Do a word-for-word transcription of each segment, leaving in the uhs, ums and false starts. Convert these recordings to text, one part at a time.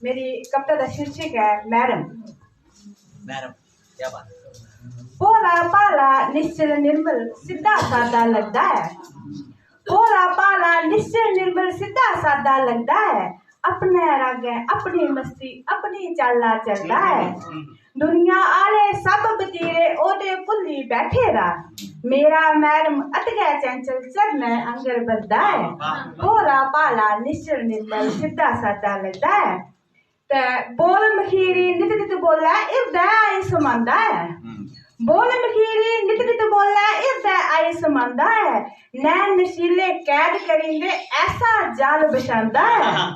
मेरी कविता दा शीर्षक ऐ मैह्रम। मैह्रम, क्या बात है। भोला भाला, निश्चल निर्मल, सिद्धा सादा लगदा ऐ। भोला भाला, निश्चल निर्मल, सिद्धा सादा लगदा ऐ। अपने रागें अपनी मस्ती, अपनी चाला चलदा ऐ। दुनिया आह्ले सब बतीरे ओह्दे भुल्ली बैठे दा। मेरा मैह्रम अत गै चंचल, झरने आंगर बगदा ऐ। भोला भाला, निश्चल निर्मल, सिद्धा सादा लगदा ऐ। ते बोल मखीरी नित नित बोलै, हिरदै आई समांदा ऐ। हम्म। बोल मखीरी नित नित बोलै, हिरदै आई समांदा ऐ। नैन नशीले कैद करींदे, ऐसा जाल बछांदा ऐ।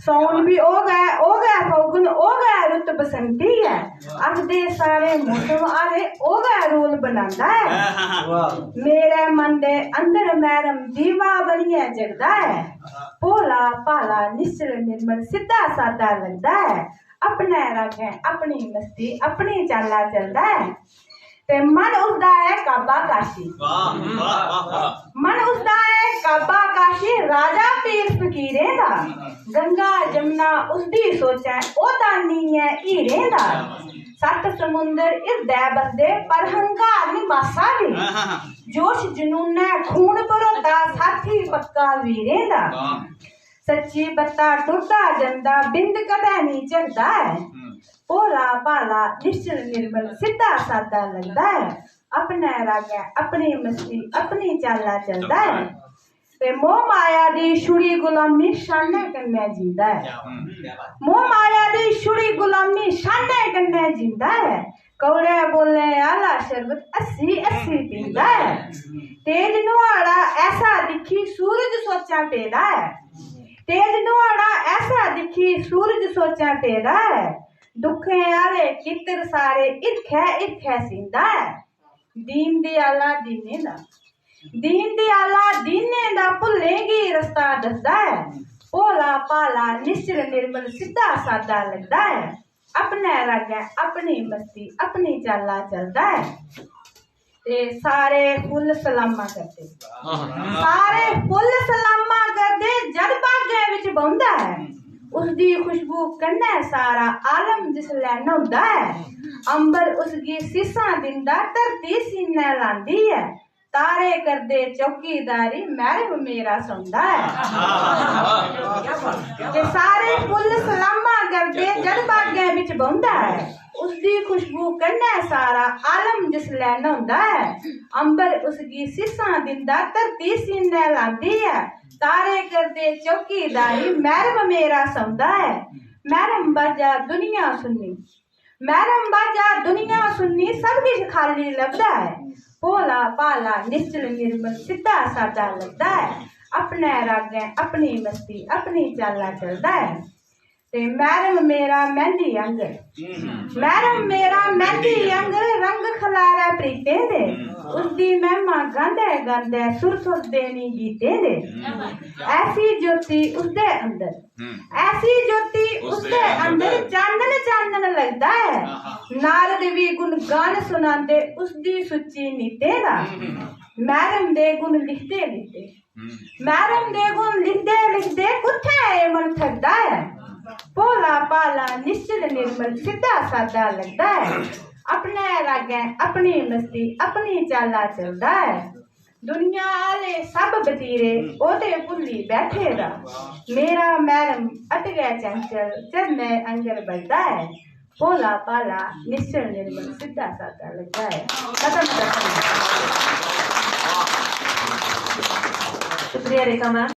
सौन बी ओह् गै, ओह् गै फौगन, ओह् गै रुत्त बसंती ऐ। आखदे सारे मौसम आह्ले, ओह् गै रूल बनांदा ऐ। वाह। मेरे मन दे अंदर मैह्रम दीवा बनियै जगदा ऐ। भोला भाला, निश्चल निर्मल, सिद्धा सादा लगदा ऐ। अपने रागें अपनी मस्ती, अपनी चाला चलदा ऐ। ते मन उसदा ऐ काबा काशी। वाह, वाह, वाह, वाह। मन उसदा ऐ काबा काशी, राजा पीर फकीरें दा। गंगा जमुना उसदी सोचै, ओह् दानी ऐ हीरें दा। सत्त समुंदर हिरदै बसदे, पर हंकार निं मासा बी। जोश जनूनै खून भरोता, साथी पक्का वीरें दा। वाह। सच्ची बत्ता टुरदा जंदा, बिंद कदै निं झकदा ऐ। हम्म। भोला भाला, निश्चल निर्मल, सिद्धा सादा लगदा ऐ। अपने रागै अपनी मस्ती, अपनी चाला चलदा ऐ। ते मोह माया दी छुड़ी गुलामी, शानै कन्नै जींदा ऐ। क्या बात, क्या बात। मोह माया दी छुड़ी गुलामी, शानै कन्नै जींदा ऐ। कौड़े बोलने आह्ला शरबत हस्सी हस्सी पींदा ऐ। तेज नुहाड़ा ऐसा दिक्खी, सूरज सोचां पेदा ऐ। तेज नुहाड़ा ऐसा दिक्खी, सूरज सोचां पेदा ऐ। दुखें आह्ले चित्तर सारे हिरखै हिरखै सींदा ऐ। दीन दयाला दीनें दा, दीन दयाला दीनें दा, भुल्लें गी रस्ता दसदा ऐ। भोला भाला, निश्चल निर्मल, सिद्धा सादा लगदा ऐ। अपने रागै अपनी मस्ती, अपनी चाला चलदा ऐ। ते सारे फुल्ल सलामा करदे, सारे फुल्ल सलामा करदे, जद बागै बिच बौंह्दा ऐ। उसदी खुशबू कन्नै सारा आलम जिसलै न्हौंदा ऐ। अंबर उसगी सीसां दिंदा, धरती सीनै लांदी ऐ। तारे करदे चौकीदारी, मैह्रम मेरा सौंदा ऐ। ते सारे फुल्ल सलामा करदे, जद बागै बिच बौंह्दा ऐ। उसदी खुशबू कन्नै सारा आलम जिसलै न्हौंदा ऐ। अंबर उसगी सीसां दिंदा, धरती सीनै लांदी ऐ। तारे करदे चौकीदारी, मैह्रम मेरा सौंदा ऐ। मैह्रम बाजा दुनिया सुन्नी, मैह्रम बाजा दुनिया सुन्नी, सब किश खाल्ली लभदा ऐ। भोला भाला, निश्चल निर्मल, सिद्धा सादा लगदा ऐ। अपने रागें अपनी मस्ती, अपनी चाला चलदा ऐ। ते मैह्रम मेरा मैंह्दी आंगर, मैह्रम मेरा मैंह्दी आंगर, रंग खलारै प्रीतें दे। उसदी मैह्मा गांदे गांदे, सुर सुर देनी गीतें दे। ऐसी ज्योति उसदे अंदर, हम्म। ऐसी ज्योति उसदे उसदे अंदर अंदर। चानन चानन लगदा ऐ। आहा। नारद भी गुण गान सुनांदे, उसदी सुच्ची नीतें दा। हम्म। मैह्रम दे गुण लिखदे लिखदे, हम्म। मैह्रम दे गुण लिखदे लिखदे, कुत्थै एह् मन थकदा ऐ? भोला भाला, निश्चल निर्मल, सिद्धा सादा लगदा ऐ। अपने रागें अपनी मस्ती, अपनी चाला चलदा ऐ। दुनिया आह्ले सब बतीरे, ओह् ते भुल्ली बैठे दा। मेरा मैह्रम अत गै चंचल, झरने आंगर बगदा ऐ। भोला भाला, निश्चल निर्मल, सिद्धा सादा लगदा ऐ। मता मता धन्यवाद। शुक्रिया रेखा मैम।